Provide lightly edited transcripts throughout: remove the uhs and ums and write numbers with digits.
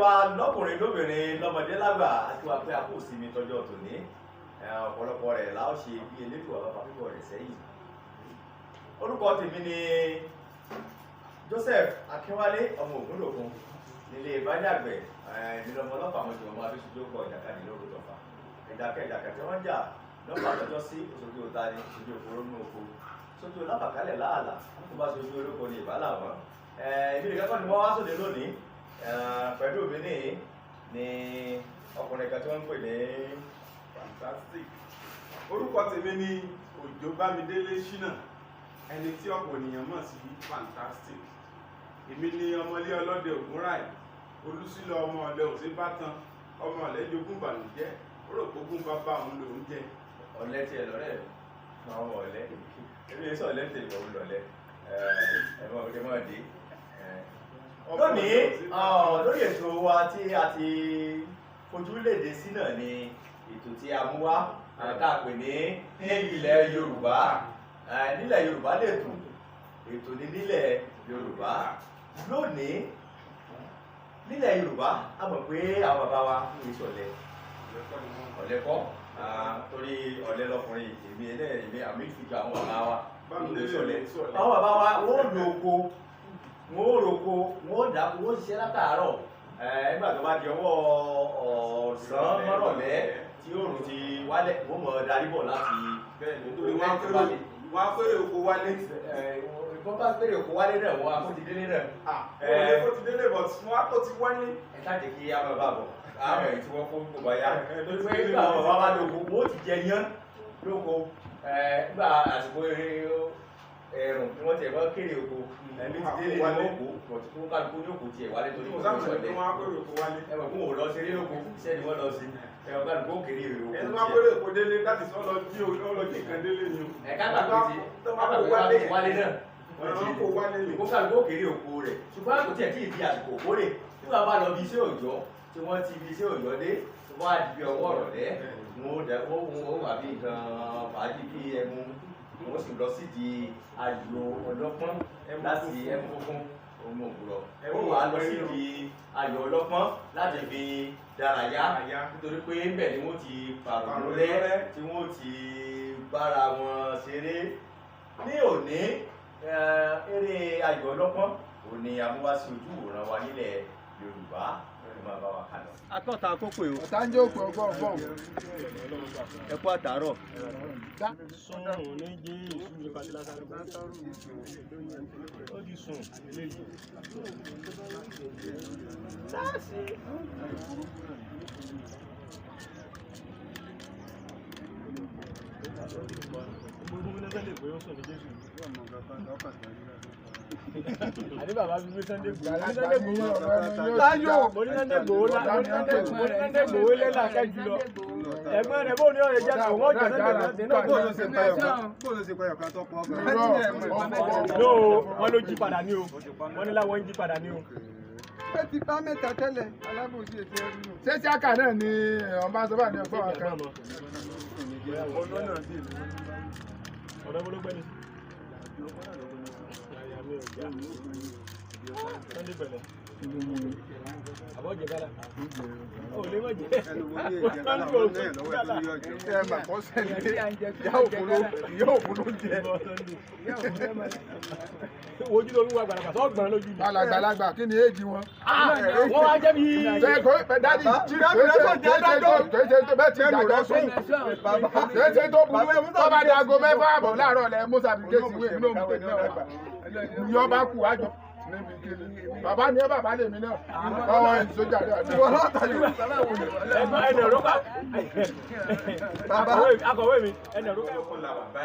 wa lọ́kùnrin lóbìnrin lọ́mọdé lágbà àti wà pé a kò sinmi tọjọ́ tòní. Ọ̀pọ̀lọpọ̀ rẹ̀ la ó ṣe bí elétò àbábà pípọ̀ rẹ̀ sẹ́yìn. Orúkọ tèmi ni Joseph Akínwálé ọmọ Ògúndòkun nílé ìbájàgbẹ̀ ìlọmọ ọlọ́pàá àwọn ìjọba abéṣojú kọ ìjàkadì lóru tọ̀fà ìjàkẹ́ ìjàkẹ́ tí wọ́n jà lọ́pàá lọ́jọ́ sí oṣojú ọ̀tá ni oṣojú òfurufú ní oko sójú ọlábàkálẹ̀ láàlà tó bá sojú olóko ní ìbálà wọn. Ìbí nìkan kọ́ ni wọ́n wá sóde lónìí pẹ̀lú mi ní ní ọkùnrin kan tí wọ́n ń pè ní Fantastic. Orúkọ tèmi ni Òjó Bámidélé Ṣínà, ẹni tí ọ̀pọ̀ ènìyàn mọ̀ sí Fantastic. Èmi ni ọmọlé ọlọ́dẹ Ògúnráì, Olúsílọ̀ ọmọ ọ̀lẹ Òsínbátan, ọmọ ọ̀lẹ jogún ìbànújẹ́, ó rò pógún bàbá òun lòún jẹ. Ọ̀lẹ tiẹ̀ lọ́rẹ́ mi, ọmọ ọ̀lẹ. Èmi yẹn sọ ọ̀lẹ tèmi, òun lọ̀lẹ. Ẹ̀mọ́ ọ̀gẹ́ mọ́ dé. Lónìí, lórí ètò wa tí a ti fojú léde sí náà ni ètò tí a mú wá tá a pè ní ilẹ̀ Yorùbá. Nílẹ̀ Yorùbá lètò, ètò ní nílẹ̀ Yorùbá. Lónìí, nílẹ̀ Yorùbá, a mọ̀ pé àwọn bàbá wa ń sọ̀lẹ̀. Ọ̀lẹ kọ́, torí ọ̀lẹ lọkùnrin èmi ẹlẹ́yìn èmi àmì ìfìjọ àwọn bàbá wa. Àwọn bàbá wa wọ́n lo oko, wọ́n ó roko, wọ́n ó dáko, wọ́n ó ṣiṣẹ́ látàárọ̀. Nígbà tó bá di ọwọ́ ọ̀sán mọ́rọ̀lẹ́ tí òòrùn ti wálẹ̀, wọ́n mọ̀ darí bọ̀ láti. Nítorí wọ́n á fẹ́rẹ̀ oko wálé. Wọ́n bá fẹ́rẹ̀ oko wálé náà, wọ́n á kó ti délé náà. Wọ́n kó ti délé but wọ́n á kó ti wálé. Ẹ ká jẹ́ kí á máa bá bọ̀, àwọn èyí tí wọ́n kó kó bá yá. Torí pé nígbà àwọn bàbá wa lóko, wọ́n ó ti jẹ yán lóko. Nígbà àsìkò ẹ̀rùn ni wọ́n ti ẹ̀ wọ́n kéré oko. Ẹ̀mí ti délé ní wọ́n kó, bọ̀tí kó kálukú ní òkú tiẹ̀ wálé torí kò ní sọ̀lẹ̀. Ẹ mọ̀ fún òun lọ ṣeré lóko, iṣẹ́ ni wọ́n lọ sí. Ẹ mọ̀ kálukú ó kéré oko tiẹ̀. Ẹni wọ́n kéré oko délé láti sọ lọ jí lọ jí nǹkan délé ni o. Ẹ ká gbàgbé ti wálé náà. Kó kálukú ó kéré oko rẹ̀. Ṣùgbọ́n kò tiẹ̀ tí ì di àsìkò kórè. Tí wọ́n bá lọ bí iṣẹ́ òòjọ́, tí wọ́n ti bí iṣẹ́ òòjọ́ dé, wọ́n á di bí ọwọ́ ọ̀rọ̀lẹ́. Wọ́n wà bí nǹkan fàájì bí ẹmu. Wọ́n sì lọ sí di ayò ọlọ́pọ́n láti ẹmu funfun ọmọ òwúrọ̀. Wọ́n wà lọ sí di ayò ọlọ́pọ́n láti fi dárayá nítorí pé ńbẹ̀ ni wọ́n ti pàrọ̀ rẹ́ tí wọ́n ti bára wọn ṣeré. Ní òní, eré ayò ọlọ́pọ́n òní amúwá sí ojú ìwòran wa nílẹ̀ Yorùbá. Atọ́ta àkókò yìí. Ọ̀tá ń jẹ́ òkú ọgbọ́n ọgbọ́n. Ẹ kú àtàárọ̀. Sùn ní Jésù ní pàtí lásán. Ó ti sùn eléyìí. Sáàsì. Àní bàbá fi wí Sunday Igboho. Sunday Igboho. Táyọ̀. Mo ní Sunday Igboho mo ní Sunday Igboho lẹ́la kẹ́jù lọ. Ẹ̀gbọ́n rẹ̀ bóun ní ọ̀rẹ́ jẹ́ àwọn ọ̀jọ̀ Sunday Igboho náà bóun ló ṣe payọ̀ kan. Bóun ló ṣe payọ̀ kan tó pọ̀ gan. No, wọ́n ló jí padà ní o. Wọ́n ní láwọn ń jí padà ní o. Pé ti bá mẹ́ta tẹ́lẹ̀, alábòsí ètò ẹrú nù. Ṣé Síákà náà ni ọba sọ bá ní ọgbọ́n wa kan? Ọ̀dọ́ bó ló gbẹ́ni sí? Sunday pẹ̀lẹ́. Àbọ̀ jẹ gala. Ó lè má jẹ. Ẹ mà kọ́ sẹ́ni ìyá òkú ló ń jẹ. Ojú ló ń wá gbàlagbà tó gbọ̀n lójú ni. Alàgbàlagbà kí ni éèjì wọn? Wọ́n wá jẹ́ bí. Dádì kìí ṣe tó bẹ́ẹ̀ ti dàgbà sóhùn. Kìí ṣe tó burú tó bá di aago mẹ́fà àbọ̀ láàárọ̀ lẹ mú sàbíkẹ́sì ìwé mi náà mú tèmi náà wá. Ìyọ́ bá kú àjọ. Bàbá ni ẹ bàbá lèmi náà. Báwọn ẹni sójà rẹ̀ àti. Ẹ̀gbọ́n ẹnì ọ̀rọ̀ pa. Akọ̀wé mi ẹnì ọ̀rọ̀ pa.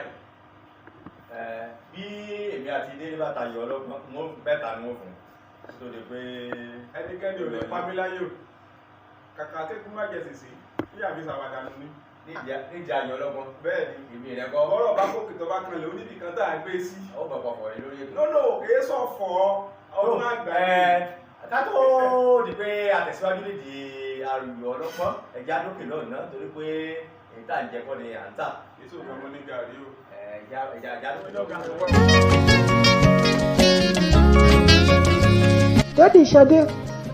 Bí èmi àti Délé bá tayọ ọlọ́gbọ́n, wọ́n mẹ́ta ni wọ́n fún un. Tó di pé ẹnikẹ́ni ò lè pa mí láyò. Kàkà kékun má jẹ sèse, bí àbí sàwádà nù mí. Nídìí ayò ọlọ́gbọ́n. Bẹ́ẹ̀ni. Èmi rẹ̀ kọ́. Ọ̀rọ̀ bá kókè tó bá kanlẹ̀ oníbì kan tá à ń gbé sí. Ó bọ̀ pọ̀ fọ̀ ní lórí ètò. Lọ́nà òkè sọ̀fọ̀ ọdún àgbà. Ká tó di pé àtẹ̀síwájú nídìí ayò ọlọ́gbọ́n, ẹ̀jẹ̀ adókè lọ́nà torí pé èyí tá à ń jẹ kọ́ ni à ń tà. Èso kan mo ní gàrí o. Ẹ̀jẹ̀ adókè lọ́nà. Dádì Ṣadé,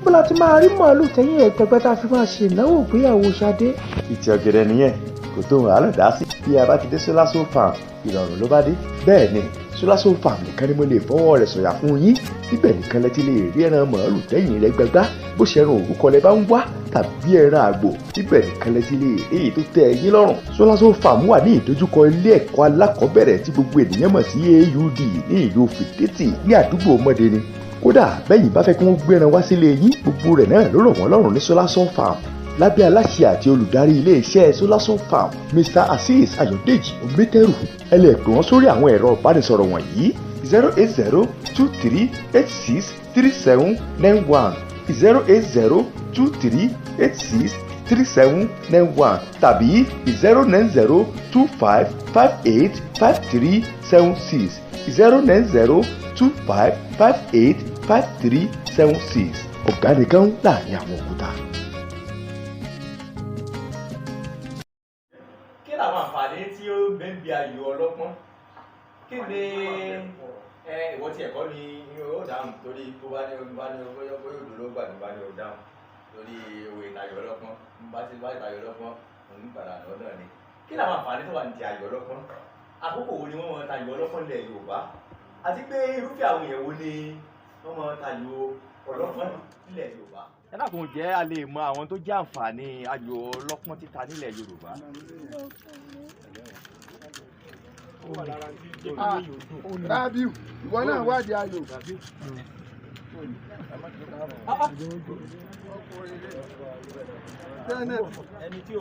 Bó la ti máa rí màálù tẹ́yìn ẹ̀gbẹ́gbẹ́ tá a fi máa ṣe ìnáwó ìgbéyàwó Ṣadé? Ìtì ọ̀gẹ̀dẹ̀ nìyẹn, kò tó wàhálà dá sí. Bí a bá ti dé Solaso Farm, ìrọ̀rùn ló bá dé. Bẹ́ẹ̀ ni, Solaso Farm nìkan ni mo lè fọwọ́ rẹ̀ sọ̀yà fún yín. Níbẹ̀ nìkan lẹ ti lè rí ẹran màálù tẹ́yìn rẹ̀ gbẹgbá. Bó ṣe ẹran òbúkọ lẹ bá ń wá tàbí ẹran àgbò, níbẹ̀ nìkan lẹ ti lè rí èyí tó tẹ́ ẹ̀yin lọ́rùn. Solaso Farm wà ní ìdojúkọ ilé ẹ̀kọ́ alákọ̀ọ́bẹ̀rẹ̀ tí gbogbo ènìyàn mọ̀ sí AUD ní ìlú Fìdítì ní àdúgbò Mọ́dẹni. Kódà bẹ́yìn bá fẹ́ kí wọ́n gbéran wá sílé yín, gbogbo rẹ̀ náà ló rọ̀ wọ́n lọ́rùn ní Solaso Farm. Lábẹ́ aláṣẹ àti olùdarí iléeṣẹ́ Solaso Farm, Mr. Azeez Ayọ̀dèjì Ometeru, ẹ lè pè wọ́n sórí àwọn ẹ̀rọ ìbánisọ̀rọ̀ wọ̀nyí: 08023863791, 08023863791 tàbí 09025585376, 09025585376. Ọ̀gá nìkan láàrin àwọn òkúta. Kí làwọn àǹfààní tí ó ń bẹ ń bi ayò ọlọ́pọ́n? Kí ni ẹ ìwọ tí ẹ̀kọ́ ni ó dáhùn, torí tó bá ní bá ní bóyá bóyá òdò ló gbà ní bá ní ó dáhùn lórí òwe ìtayọ̀ ọlọ́pọ́n. Ń bá ti bá ìtayọ̀ ọlọ́pọ́n òun padà lọ náà ni. Kí làwọn àǹfààní tó wà ní ti ayò ọlọ́pọ́n? Àkókò wo ni wọ́n máa tayò ọlọ́pọ́n lẹ̀ Yorùbá, àti pé irúfẹ́ àwọn èèyàn wo ni wọ́n máa tayò ọlọ́pọ́n nílẹ̀ Yorùbá? Ẹ dákun, jẹ́ a lè mọ àwọn tó jẹ́ àǹfààní ayò ọlọ́pọ́n títa nílẹ̀ Yorùbá? Rábíù, ìwọ náà wádìí ayò. Ẹni tí ò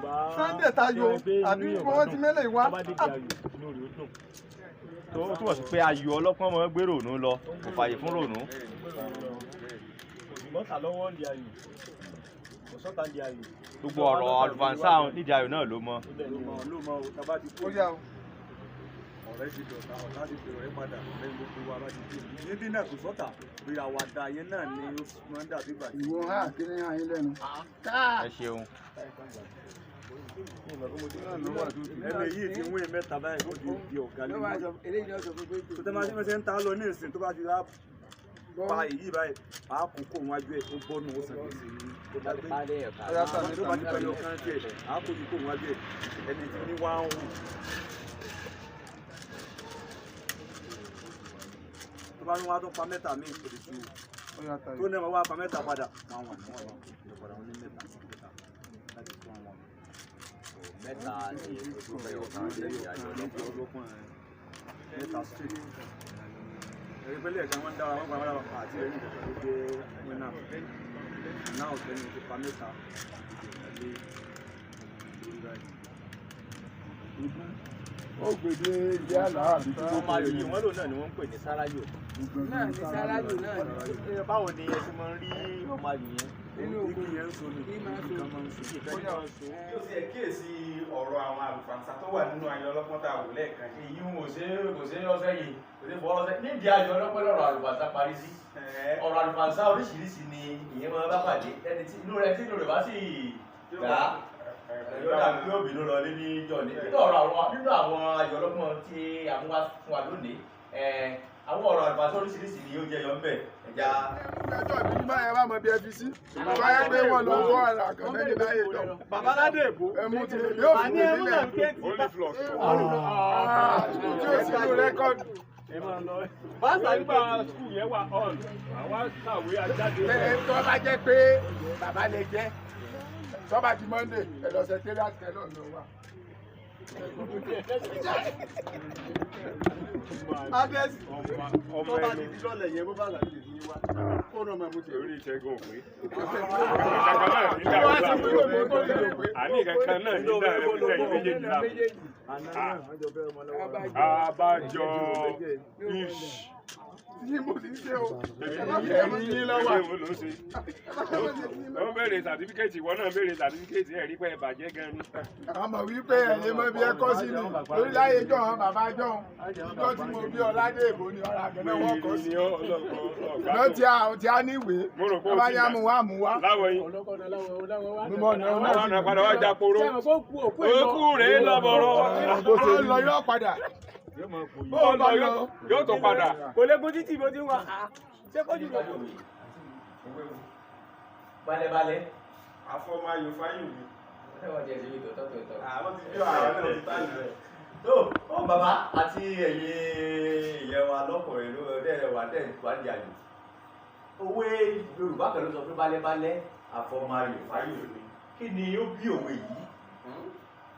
bá Sunday tayo àbí wọ́n ti mẹ́lẹ̀ wá. tó bá dé di ayò, inú rẹ̀ ó dùn. Tó túmọ̀ sí pé ayò ọlọ́pọ́n máa ń gbé rònú lọ, kò fààyè fún rònú. Kò sì mọ́ta lọ́wọ́ ń di ayò, kò sọ́ta ń di ayò. Gbogbo ọ̀rọ̀ àlùfànṣá nídìí ayò náà ló mọ. Ló mọ o tàbá ti Ó yá o. Ọ̀rẹ́ ti dọ̀tá, ọ̀tá ti dọ̀rẹ́ padà, ọ̀rẹ́ gbogbo wa bá ti dé níbí náà, kò sọ́tà bí àwàdà yẹn náà ni ó máa ń dàbí ìgbà tí. Ìwọ ha kí ni hàn yín lẹ́nu. Ẹ ṣeun. Ẹni yìí ti wín mẹ́ta báyìí, ó ti di ọ̀gá lé tó tẹ́ máa ṣe ń ta lọ ní ìsìn, tó bá ti rá pa èyí báyìí, a kò kó wájú ẹ̀, ó bọ́nu, ó sàn gbèsè ní tó bá gbé tó bá ti pẹ̀lú ọkàn tiẹ̀, a kò ní kó wájú ẹ̀, ẹni tí ní wá ń hù. Tó bá ní wá tó pa mẹ́ta míì, kò lè tu tó ní wá pa mẹ́ta padà, wọ́n wà ní wọ́n wà padà, wọ́n ní mẹ́ta mẹ́ta láti fún wọn. Mẹ́ta ní ojú ọ̀kan lẹ́yìn ayò ọlọ́pọ́n. Mẹ́ta straight, ẹ̀rí pẹ́lú ẹ̀ka wọn dára, wọn pa wọn àti ẹ̀rí nìkan tó jẹ́ wínà náà, ọ̀gbẹ́ni ti pa mẹ́ta ìdíje lórí báyìí. Ó gbèdé ilé àlá àbí tí Ọmọ ayò yìí wọ́n lò náà ni wọ́n ń pè ní sáráyò. Náà ní Sáráyò náà ní. Báwo ni ẹ ti máa ń rí ọmọ ayò yẹn? Inú oko Igi yẹn ń so ni, igi kan máa ń so. Igi kan ní máa ń so. Bí o ti ẹ̀ kíyèsí ọ̀rọ̀ àwọn àlùfànṣá tó wà nínú ayọ̀ ọlọ́pọ́n tá a wò lẹ́ẹ̀kan. Èyí ń wò ṣe kò ṣe lọ́sẹ̀ yìí, kò ṣe fọwọ́ lọ́sẹ̀. Nídìí ayò ọlọ́pọ́n lọ́rọ̀ àlùfànṣá parí sí. Ọ̀rọ̀ àlùfànṣá oríṣiríṣi ni ìyẹn máa bá pàdé. Ẹni tí inú rẹ̀ bá sì dá, yóò dàbí yóò bínú lọ lé ní jọ̀ní. Nínú àwọn ayò ọlọ́pọ́n tí a mú wá fún wa lónìí, àwọn ọ̀rọ̀ àlùfànṣá oríṣiríṣi ni ó jẹyọ ńbẹ̀. Ẹja Ẹjọ́ ìbí bá ẹ bá mọ bí ẹ fi sí. Báyọ̀ pé wọ́n lọ wọ́ ara kan lẹ́yìn láyé jọ. Bàbá Aládé Èbó. Ẹ mú ti yóò fún Àní mi ẹmú nílẹ̀. náà kéètì. Tí ó sì nínú rẹ́kọ̀dù. Ẹ máa lọ. Báṣà nígbà skul yẹn wà on. Àwa kàwé ajáde. Ẹ tó bá jẹ́ pé bàbá lè jẹ́ tó bá di Monday, ẹ lọ sẹkẹ́rì àti ẹ lọ lọ wà. Adẹ́sì tó bá ti di lọ́lẹ̀ yẹn, bó bá là lè ní wá. Ó ràn máa mú tiẹ̀. Orí ìṣẹ́gun òpin. Wọ́n á ti kúrò ní kó lè lò pé. Àní kankan náà ní dáa rẹ̀ fún ẹ̀yìn méjèèjì láàbù. Abájọ ish. Tí mo ti ṣe o. Ẹ̀mí yín lọ́wọ́. Èmi ló ń ṣe. Ó béèrè sàtífíkẹ́ẹ̀tì, ìwọ náà béèrè sàtífíkẹ́ẹ̀tì, ẹ̀ rí pé ẹ bàjẹ́ gan ni. Àmọ̀ wípé ẹ̀yin mọ ibi ẹ̀kọ́ sí ni lórí láyé jọ hàn bàbá jọ ìjọ tí mo bí Ọládé Èbó ni ọ̀rọ̀ àgẹ̀mẹ̀ wọ́n kọ́ sí. Ni ó ọlọ́kọ̀ Lọ tí a tí a ní ìwé Mo rò pé o bá ti ní àmú wá àmú wá. Láwọ̀ yìí. Mo mọ̀ ọ̀nà Wọ́n náà ọ̀nà padà wá japoro. Sẹ́wọ̀n kó kú òkú ẹ̀ lọ. Òkú rèé lọ́bọ̀rọ̀. sì lọ yóò padà. Ó lọ, yóò tó padà. Kò lè gun títì bó ti ń wà. Ṣé kó jù lọ? Òwe wo? Balẹ̀balẹ̀. Àfọmọ ayò fáyò mi. Wọ́n jẹ́ ìṣèlú tòótọ́ tòótọ́. Àwọn ti bí àwọn náà ti táyì rẹ̀. Tó ó bàbá àti ẹ̀yin ìyẹn wa lọ́kùnrin ló dẹ̀ wà dẹ̀ wà ní àyò. Òwe Yorùbá kan ló sọ pé balẹ̀balẹ̀ àfọmọ ayò fáyò mi. Kí ni ó bí òwe yìí?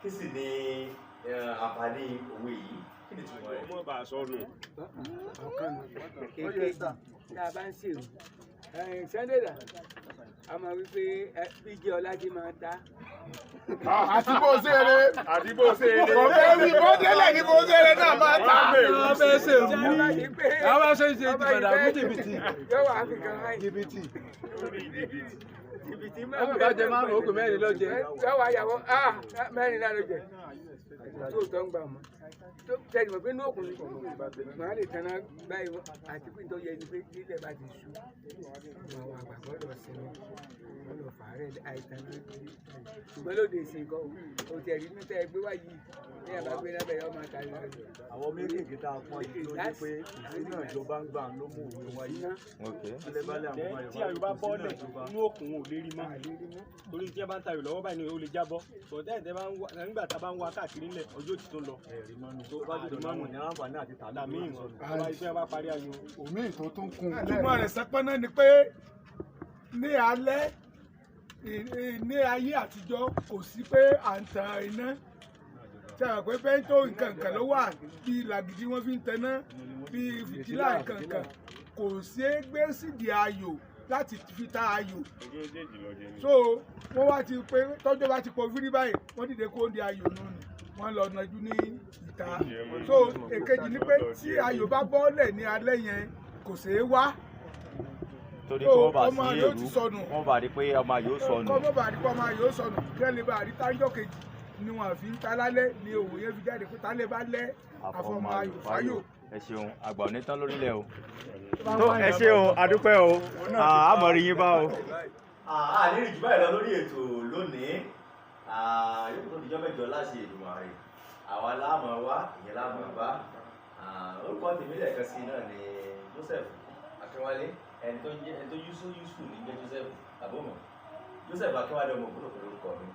Kí sì ni àǹfààní òwe yìí? Kí ni ìtumọ̀ rẹ̀? Ọmọ bá a sọnù. Èkejì tá a bá ń ṣèrò Sunday dà a máa wí pé bíjẹ́ ọlájí máa ta. Àti bó ṣe eré. Àti bó ṣe eré. Ọ̀fẹ́ wí bó délẹ̀ ní bó ṣe eré náà máa ta. Wọ́n fẹ́ ṣe rú. Àwọn ṣe ń ṣe jìbìtì fún jìbìtì. Yóò wá fi kan háì. Jìbìtì. Jìbìtì mẹ́rin. Bá jẹ márùn-ún ó pè mẹ́rin ló jẹ. Yóò wá yàwó mẹ́rin náà ló jẹ. Tó tọ́ ń gbà mọ́. Tó tẹ̀lé mọ̀ pé ní òkùnrin màá lè tanná báyìí àti pé nítorí ẹni pé nílẹ̀ bá ti ṣú. Àwọn àgbà gbọ́dọ̀ sinmi. Wọ́n lọ fàárẹ̀ àìtàn ṣùgbọ́n lóde ìsìn kan o ti ẹ̀rí níta ẹgbẹ́ wá yìí ní àbá gbé lábẹ́ yọ máa ta ìlú. Àwọn méjèèjì tá a pọn yìí ló ní pé ìsínà ìjọba ń gbà ló mú òwe wáyé. Balẹ̀balẹ̀ àwọn ọmọ Tí ayò bá bọ́ọ̀lẹ̀ inú òkun ò lè rí mọ́ torí tí ẹ bá ń tayò lọ́wọ́ báyìí ni ó lè jábọ́ bọ̀dẹ́ ẹ̀ nígbà tá a bá ń wá káàkiri ńlẹ̀ ọjọ́ ti tún lọ. Tó bá dìdọ̀ náà ní àǹfààní àti tàmí ìwọ̀n tó bá iṣẹ́ bá parí ayò. Omi ìtò tó ń kun. Ìtumọ̀ rẹ̀ sẹ́pọ́n náà ni pé ní alẹ́ ní ayé àtijọ́ kò sí pé à ń tan iná ṣe àpé bẹ́ńtò nǹkan kan ló wà bíi làgìdí wọ́n fi ń taná bíi fìtílà nǹkan kan kò ṣeé gbé sídìí ayò láti fi ta ayò. So wọ́n wá ti pé tọ́jọ́ bá ti pọ̀ fírí báyìí wọ́n dìde kó di ayò nù ni wọ́n lọ nàjú ní ìta. So èkejì ni pé tí ayò bá bọ́lẹ̀ ní alẹ́ yẹn kò ṣeé wá torí kí wọ́n bá ọmọ sí yóò ti èrú sọnù. wọ́n bá rí pé ọmọ yóò sọnù. Kọ́ bọ́ bá rí pé ọmọ yóò sọnù kí ẹ lè bá rí tájọ́ kejì ni wọ́n fi ń ta lálẹ́ ni òwò yẹn fi jáde pé tálẹ́ bá lẹ́ àfọmọ ayò fáyò. Ẹ ṣeun, àgbà ò ní tán lórílẹ̀ o. Tó ẹ ṣe o, àdúpẹ́ o, àmọ̀ rí yín bá o. Àníri jù báyìí lọ lórí ètò lónìí, yóò tó dijọ́ mẹ́jọ láti Èdùmàrè, àwa láàmú wá, ìyẹn láàmú bá. Orúkọ tèmi lẹ́ẹ̀kan sí náà ni Joseph Akínwálé, ẹni tó jẹ́ ẹni tó yusuf ní jẹ́ Joseph àbọ̀mọ̀ Joseph Akínwálé ọmọ ògbólógbò lórúkọ mi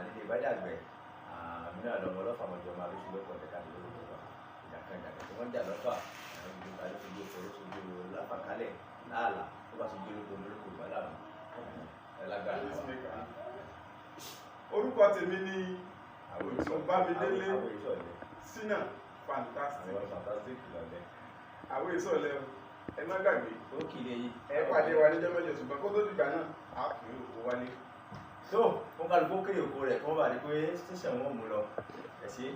nílé ìbádàgbẹ́ mi náà lọmọ ọlọ́fà mọ̀jọ́ máa lóṣù lọ́pọ̀ ẹ̀ka mi lórúkọ wa ìjàkan ìjàkan tí wọ́n ń jà lọ́fà àwọn ìlú ta ló ṣojú ọkọ̀ ló ṣojú láfàkálẹ̀ láàlà tó bá ṣojú olóko olóko ìbálàmù ẹlágbára wa. Orúkọ tèmi ni Bámidélé Àwọn èso ọ̀lẹ. Ṣínà Fantastic. Àwọn fantastic lọ́lẹ̀. Àwọn èso ọ̀lẹ o, ẹ má gbàgbé. Ó kì í lè yí. Ẹ pàdé wa níjọ́ mẹ́jọ ṣùgbọ́n kó tó dìgbà náà, a kì í òkú wálé. Tó wọn kálukú kéde òkú rẹ̀ kí wọ́n bá rí pé ṣẹ̀ṣẹ̀ wọn mú lọ. Ẹ ṣé.